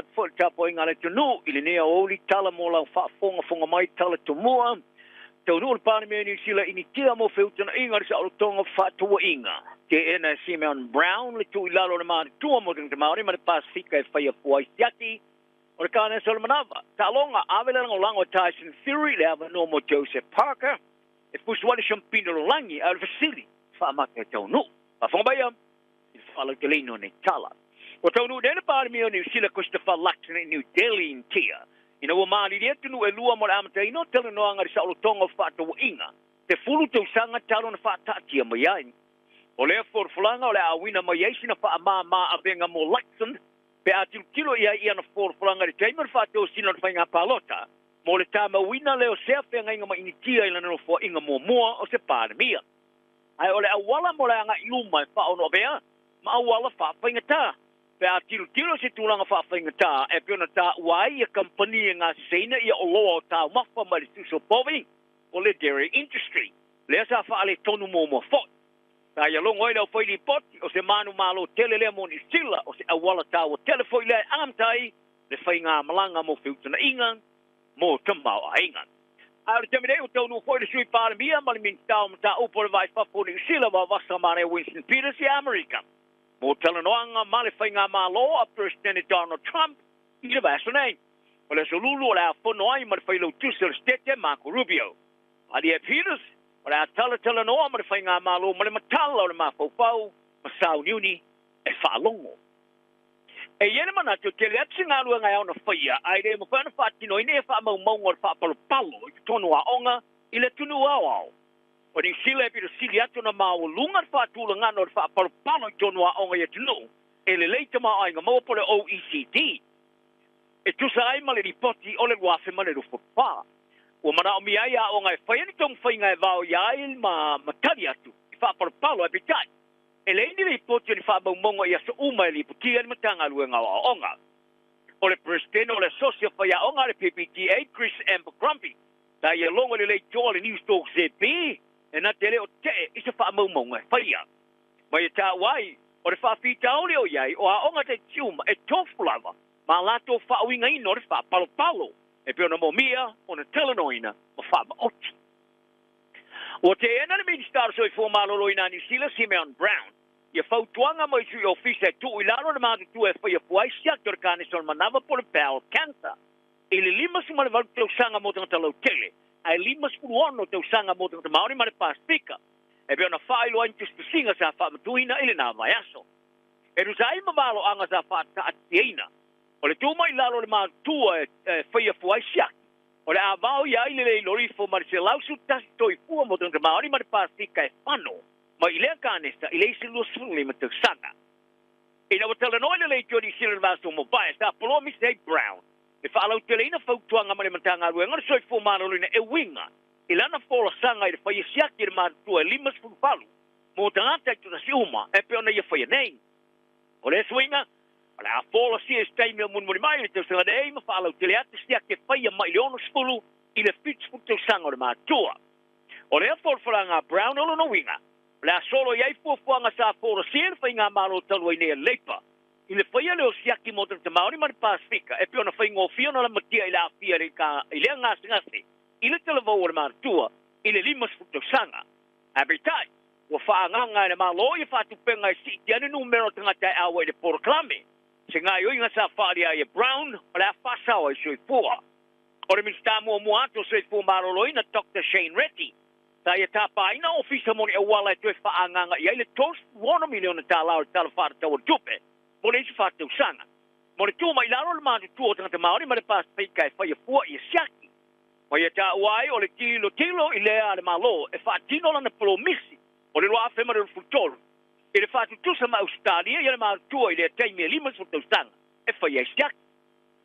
atu foi i le tapuaiga a le atunuu i lenei aoauli tala mo lau faafogafoga mai tala tomua. Taunuu le Palemia o Niu Sila i Initia mo feutagaiga i le saolotoga o fefaatauaiga. Teena e Simeon Brown le tuu i lalo o le matutua mo tagata Maori ma le Pasefika e faia fua ai siaki o le kanesa o le manava. Taaloga, ave le lagolago a Tyson Fury i le avanoa mo Joseph Parker e fusu ai le siampina o le lalolagi, ae o le fesili, faamata e taunuu. Faafofoga mai ia i le faalauteleina o nei tala. Ua taunuu nei le Palemia o Niu Sila Christopher Luxon i New Delhi, Initia, ina ua malilie atunuu e lua mo le amataina o talanoaga i le saolotoga o fefaatauaiga 10 tausaga talu ona faataatia mai ai. O lea folafolaga o le a auina mai ai sina faamama avega mo Luxon pe a tilotilo i ai i ana folafolaga i le taimi o le faatosina o le faiga palota mo le tamauina lea o sea feagaiga ma Initia i lana nofoaiga muamua o se Palemia. Ae o le auala mo le agai i luma e faaonoavea ma auala faafaigata. Pe a tilotilo i se tulaga faafaigata e pei ona taua ai ia kamupani e gaseseina ia oloa o taumafa mai le susu o povi o le dairy industry, lea sa faaletonu muamua foi. Sa ia logo ai le aufai lipoti, o se manumalo tele lea mo Niu Sila, o se auala taua tele foi lea e amata ai le faigamalaga mo feutagaiga mo tamaoaiga. A o le taimi nei ua taunuu foi le Sui Palemia ma le Minisita o Mataupu o le Va i Fafo o Niu Sila Vavasa Mare Winston Peters i Amerika mo talanoaga ma le faigamalo a Peresetene Donald Trump i le vaiaso nei. O le Aso Lulu o le a fono ai ma le Failautusi o le Setete Marco Rubio. Malie Peters o le a talatalanoa ma le faigamalo ma le matala o le mafaufau ma sauniuni e faalogo. E i ai le manatu e tele atu se galuega e ao ona faia ae le mafai ona faatinoina ia faamaumauga o le faapalopalo i totonu o aoga i le atunuu aoao. O Niu Sila e pito sili atu ona maualuga le faatulagana o le faapalopalo i totonu o aoga i atunuu e lelei tamaoaiga maua po o le OECD e tusa ai ma le lipoti o le 2024. Ua manaomia ai aoga e faia ni taumafaiga e vaoia ai ma tali atu i faapalopalo ae peitai, E leai ni lipoti o ni faamaumauga i aso uma e lipotia ai le Matagaluega o Aoga. O le Peresetene o le Asosi o Faiaoga a le PPTA, Chris Abercrombie, sa ia logo i le leitioa a le Newstalk ZB, e na te le o tee i se faamaumauga e faia. Ma ia taua ai, o le faafitauli o i ai, o aoga taitasi uma e tofu lava ma a latou faauigaina o le faapalopalo e pei ona momia, ona talanoaina ma faamaoti. Ua teena le Minisita o le Soifua Maloloina a Niu Sila, Simeon Brown, ia fautuaga mai sui ofisa e tuu i lalo le matutua e faia fua ai siaki o le kanesa o le manava po o le bowel cancer i le 58 tausaga mo tagata lautele ae 56 tausaga mo tagata Māori ma le Pasefika, e pei ona faailoa ai ni tusitusiga sa faamatuina i lena vaiaso. E tusa ai ma valoaga sa faataatiaina, o le tuu mai i lalo o le matutua e faia fua ai siaki, O le a vao ia ai le lei lorifo ma le 111 toifua mo tagata Maori ma le Pasefika e fano mai i lea kanesa i le isi 25 tausaga. Ina ua talanoa i le leitio Niu Sila i le vaiaso mavae, sa polomisi ai Brown e faalauteleina fautuaga ma le Matagaluega o le Soifua Maloloina e uiga i lana folasaga i le faia siaki e le matutua e 58 mo tagata taitasi uma e pei ona ia faia nei. O lea suiga, o le a folasia i se taimi o mulimuli mai i le tausaga nei ma faalautele atu siaki e faia mai i le 60 i le 70 tausaga o le matua. O lea folafolaga a Brown o lona uiga, o le a solo i ai fuafuaga sa folasia e le faigamalo talu ai nei a Labour i le faia lea o siaki mo tagata Māori ma le Pasefika e pei ona faigofie ona lamatia i le aafia i lea gasegase i le talavou o le matua i le 50 tausaga. Ae peitai, Ua faaagaaga e le Malo ia faatupega e siitia ai le numera o tagata e auai i le polokalame. Se gaoioiga sa faaalia ai e Brown, o le a faasao ai soifua. O le Minisita muamua atu o Soifua Maloloina, Doctor Shane Reti, sa ia tapaina ofisa mo ni auala e toe faaagaaga i ai le $36 miliona tala o le Tala Faatatau o le Tupe mo le isi faatausaga. Mo le tu mai lalo o le matutua o tagata Māori ma le Pasefika e faia fua ia siaki. Ma ia taua ai o le tilotilo i lea a le Malo e faatino lana polomisi o le 2023 i le faatutusa ma Ausetalia ia le matutua i lea taimi e 50 tausaga e faia ai siaki.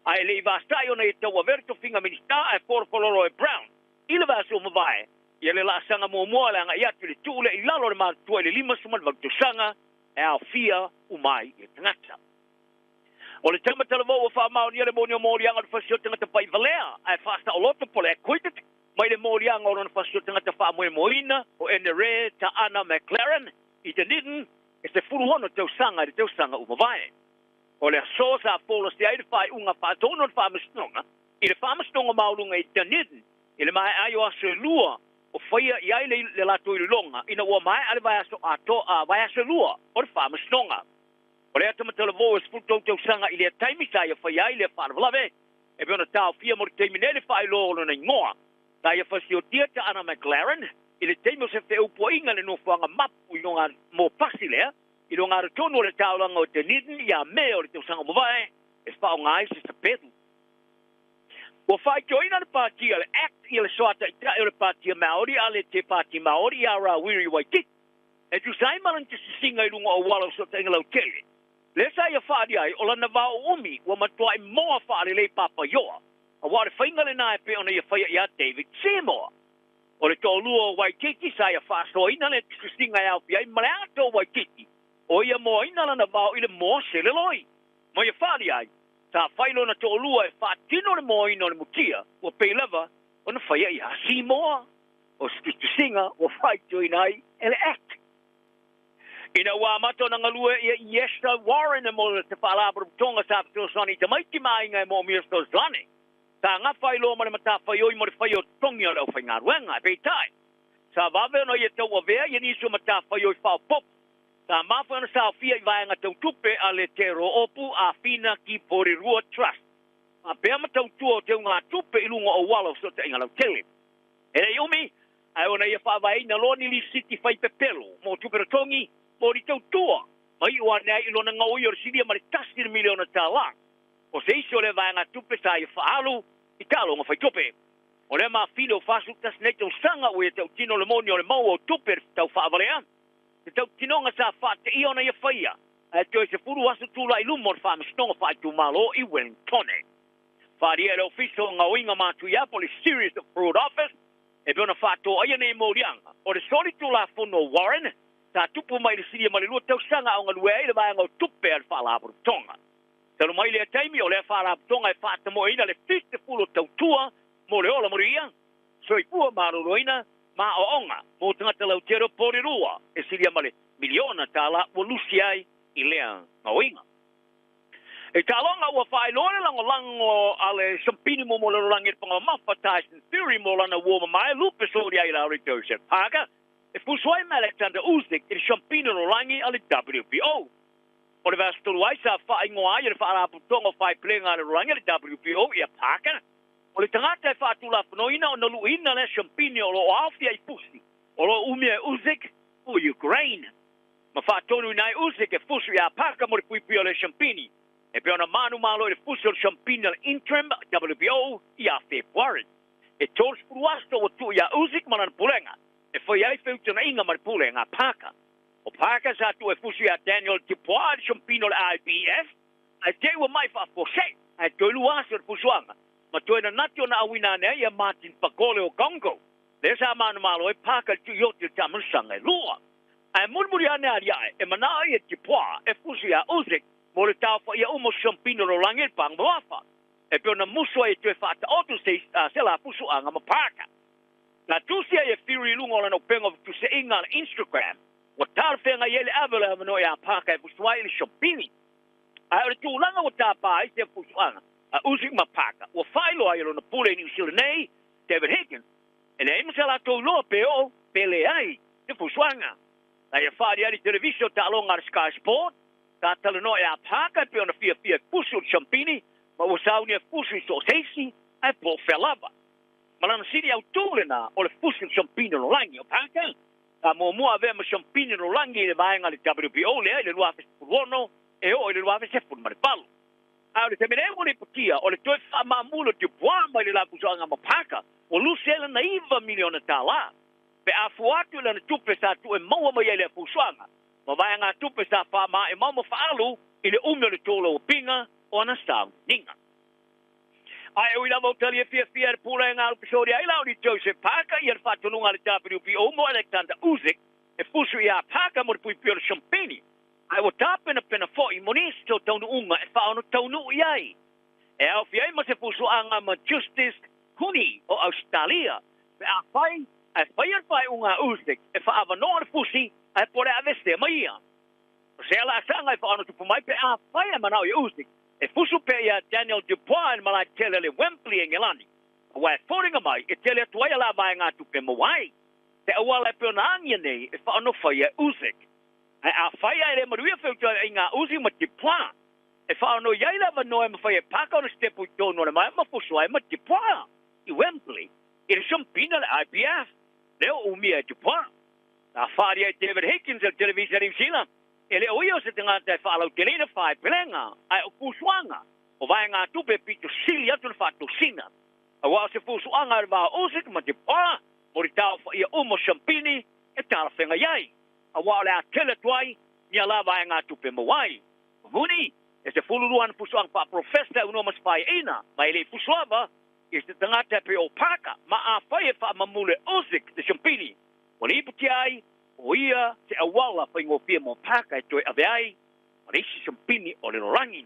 Ae e le i vasa'i ona ia tauavea le tofiga Minisita ae folafololo e Brown i le vaiaso ua mavae ia le laasaga muamua o le agai atu i le tuu lea i lalo o le matutua i le 58 tausaga e aofia uma ai ia tagata. O le tama talavou ua faamaonia le moni o moliaga o le fasi o tagata pai valea ae faasaoloto po o le acquitted mai le moliaga o lona fasi o tagata faamoemoeina o Enere Taana McLaren i Dunedin e 16 tausaga i le tausaga ua mavae. O le aso sa folasia ai le faaiuga faatonu a le Faamasinoga i le Faamasinoga Maualuga i Dunedin i le maea ai o aso e lua o faia i ai le latou iloiloga ina ua maea le vaiaso atoa, vaiaso e lua o le Faamasinoga. O le atamatalavou e 13 tausaga i lea taimi sa ia faia ai lea faalavelave e pei ona taofia mo le taimi nei le faailoa o lona igoa. Sa ia fasiotia Taana McLaren i le taimi o se feupuaiga i le nofoaga mapu i luga mo pasi lea i luga tonu o le taulaga o Dunedin ia Me o le tausaga ua mavae e faaaoga ai se sapelu. Ua faaitioina le Pātia le Act ia le soa taitai o le Pātia Māori a le Te Pāti Māori ia Rawiri Waititi e tusa ai ma lana tusisiga i luga o auala o fesootaiga lautele. Lea sa ia faaali ai o lana vaoumi ua matuai moa faalelei papaioa, auā o le faiga lenā e pei ona ia faia iā David Seymour. O le toalua o Waititi sa ia faasoaina le tusisiga e aofia ai ma le ato o Waititi o ia moaina lana vao i le moa seleloi. Ma ia faaali ai, sa fai lona toalua e faatino le moaina o le mutia ua pei lava ona faia iā Seymour. O se tusitusiga ua faaitioina ai e le Act. Ina ua amata ona galue ia Iesa Warren mo se faalapotopotoga sa fesoasoani i tamaiti ma aiga e moomia fesoasoani, sa gafa ai loa ma le matafaioi mo le faia o totogi o le aufaigaluega. Peitai, sa vave ona ia tauavea ia nisi o matafaioi faaopoopo sa mafai ona saofia i vaega tau tupe a le Te Roopu Āwhina ki Porirua Trust faapea ma tautua o teugatupe i luga o auala o fesootaiga lautele. E le i umi, ae ona ia faavaeina loa ni lisiti fai pepelo mo tupe totogi mo ni tautua ma iu ane ai i lona gaoia o le silia ma le $1 miliona. O se isi o lea vaegatupe sa ia faaalu i taaloga faitupe. O lea mafine o 41 nei tausaga ua ia tautino le moni o le maua o tupe tau faavalea. Se tautinoga sa faateia ona ia faia ae toe 10 aso tula'i luma o le faamasinoga faaitumalo i Wellingtone. Faaalia e le Ofisa o Gaoiga Matuia po le Serious Fraud Office e pei ona faatoaia nei moliaga o le soli tulafono Warren sa tupu mai le silia ma le 2 tausaga a o galue ai le vaega o tupe a le faalapotopotoga. Talu mai lea taimi o lea faalapotopotoga e faatamoeina le 70 tautua mo le ola manuia, soifua maloloina ma aoaoga mo tagata lautele o Porirua e silia ma le $1 miliona ua lusi ai i lea gaoiga. E taaloga ua faailoa le lagolago a le siamupini mo le lalolagi le pagamamafa Tyson Fury mo lana uō mamae lupe soli ai Larry Joseph Parker e fusu ai ma Alexander Usyk i le siamupini o lalolagi a le WBO. O le vaiaso talu ai sa faaigoa ai e le Faalapotopotoga o Faepelega a le Lalolagi a le WBO ia Parker o le tagata e faatulafonoina ona luuina lea siamupini o loo aofia i pusi o loo umia e Usyk o Ukraine. Ma faatonuina ai Usyk e fusu iā Parker mo le puipui o le siamupini e pei ona manumalo i le fusi o le siamupini a le interim WBO ia Fepuari. E 30 aso ua tuu iā Usyk ma lana pulega e fai ai feutanaiga ma le pulega a Parker. O Parker sa tuu e fusu iā Daniel Dubois le siamupini o le IBF ae te i ua mai faafuasei ae toe 2 aso le fusuaga ma toe nanati ona auina ane ai ia Martin Bakole o Congo. Lea sa manumalo ai Parker i le tuioti o le taamilosaga e lua. Ae mulimuli ane aliae e manao ia Dubois e fusu iā Usyk mo le taofaia uma o siamupini o lalolagi le pagamamafa e pei ona musu ai e toe faataoto se, se la fusuaga ma Parker. Na tusi ai e Fury i luga o lana upega o fetuseaiga a le Instagram ua talafeagai ai le ave o le avanoa iā Parker e fusu ai i le siamupini. Ae o le tulaga ua tapā ai sea fusuaga a Usyk ma Parker ua faailoa ai e lona pule i Niu Sila nei, David Higgins, e leai ma se latou iloa pe oo pe leai se fusuaga. Na ia faaliali televise o taaloga a le Sky Sport sa talanoa iā Parker e pei ona fiafia e fusu i le siamupini ma ua saunia e fusu i so o se isi ae po o fea lava. Ma lana sili autū lenā o le fusu i le siamupini o lalolagi. O Parker sa muamua avea ma siamupini o lalolagi i le vaega a le WBO lea i le 2016 e oo i le 2018. A o le taimi nei ua lipotia o le toe faamaamula o Dubois mai le la fusuaga ma Parker ua lusi ai lana $9 miliona. Pe a fua atu i lana tupe sa tuu e maua mai ai lea fusuaga ma vaegatupe sa faamaemauma ma faaalu i le umi o le tolauapiga o ana sauniga. Ae ui lava o tali e fiafia e le pulega a lupesoli ai la o ni Joseph Parker ia le faatonuga a le WBO mo Alexander Usyk e fusu iā Parker mo le puipui o le siamupini. Ae ua tapenapena fo'i mo nisi o taunuuga e faaono taunuu i ai. E aofia ai ma se fusuaga ma Justis Huni o Ausetalia pe a fai ae faia le faaiuga a Usyk e faaavanoa le fusi ae po o le aveesea ma ia. O se ala asanga e whaano tupu mai pe a whai e manao i Usyk. E fusu pe ia Daniel Dubois i malae tele le Wembley e Ngelani. Ua e fōringa mai e tele atu ai ala vai ngā tupe mawai. Te auala e pe ona angia nei e whaano whai e Usyk. Ae a whai ai le maruia wheutua i ngā Usyk ma Dubois. E whaano iai lava noa e mawhai e pāka ona stepu i tōnu ole mai ma fusu ai ma Dubois i Wembley. I le sampina le IBF. Leo umia e Dubois. A whaari ai David Higgins el televisa New Zealand. E le o ia o se te ngata e whaalau te leina whae pelenga. Ai o kusuanga. O vai ngā tupe pito sili atu le whaatosina. A wā se fusuanga e vā Usyk ma Dubois. Mori tau wha ia umo sampini e tala whenga iai. A wā o le a tele tuai ni a lava e ngā tupe mawai. Muni, e se fululuan fusuanga wha profesa uno mas whai ina. Ma ele fusuava i se tangata pe o pāka. Ma a whai e wha mamule Usyk te sampini. O le ipu ai, o ia te awala whai ngōpia mō pāka e toe ave ai, o le isi sampini o le rorangi.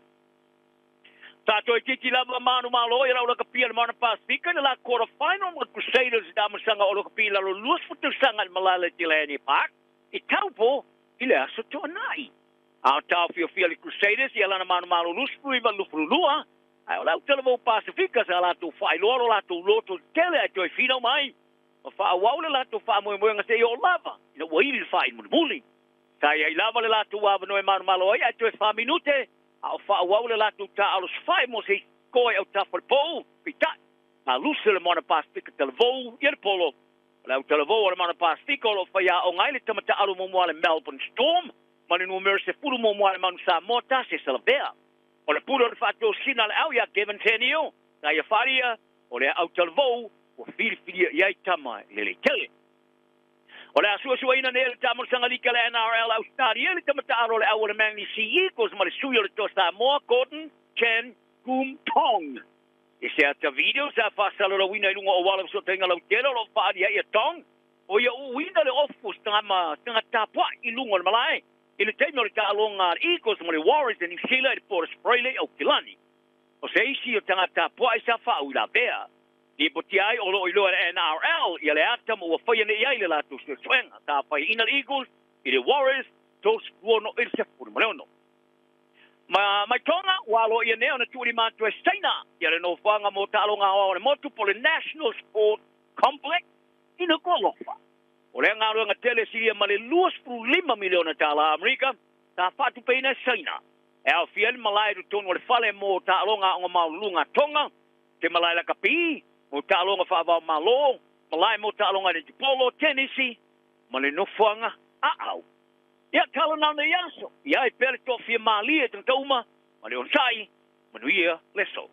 Tā toi titi lava manu malo i lau laka pia le mana Pasifika le la quarter final ma Crusaders i tamasanga o laka pia lalo luas futu sanga i malala te Lani Park i taupo i le aso tuanai. A tau fia fia le Crusaders i alana manu malo lusfu i valu ai o lau tele vau Pasifika sa latou whailoa lo latou loto tele ai toi whinau mai. Ma wha awau le latou wha moe moe ngase i o lava. Ina ua ili le wha i muli. Sa i ai lava le latou awa noe manu malo ai ai toi wha minute. A o wha awau le latou ta alo swhai mo se koe au tafa le pou. Pita. Ma lusa le mana Pasifika tele vau i le polo. O le au tele vau o le mana Pasifika o lo whai a o ngai le tamata alu mo mua le Melbourne Storm. Ma le numero se fulu mo mua le manu Samoa ta se salavea. O le puro o le whātō sina le au ia Kevin Tenio. Na ia wharia o le au tele vau o whiriwhiria i ai tama le le tele. O le asua sua ina ne le tamon sangalika le NRL Australia le tamata aro le au o le Manly Sea Eagles ma le sui o le toa Samoa Gordon Chen Kum Tong. I se ata video sa whasalo la wina i lunga o wala so tenga lau tele o lo whaari ia Tong. O ia uina le ofu tanga tapua i lunga o le malae. I le teimi o le taaloga a le Eagles ma le Warriors e New Zealand i le Port Australia o Kilani. O se isi o tanga tapua i sa whaau i la bea. Ni po ai o lo i loa le NRL ia le ata mo ua whaia nei ai le latou suesuega. Sa whai ina le Eagles i le Warriors 36 i le 16. Ma mai tonga ua lo ia nea ona tuuli mātu e Saina ia le nofoaga mo taaloga aoao le motu po le National Sport Complex i Nuku'alofa. O le galuega tele silia ma le 25 miliona tālā Amerika sa faatupeina e Saina. E aofia le malae totonu o le fale mo taaloga aoga maululuga Tonga, te malae lakapi, mo taaloga faavao malo, malae mo taaloga netipolo, tenisi, ma le nofoaga aau. Ia tala nana i aso, ia e pele toafia malie tagata uma, ma le onosai, manuia le aso.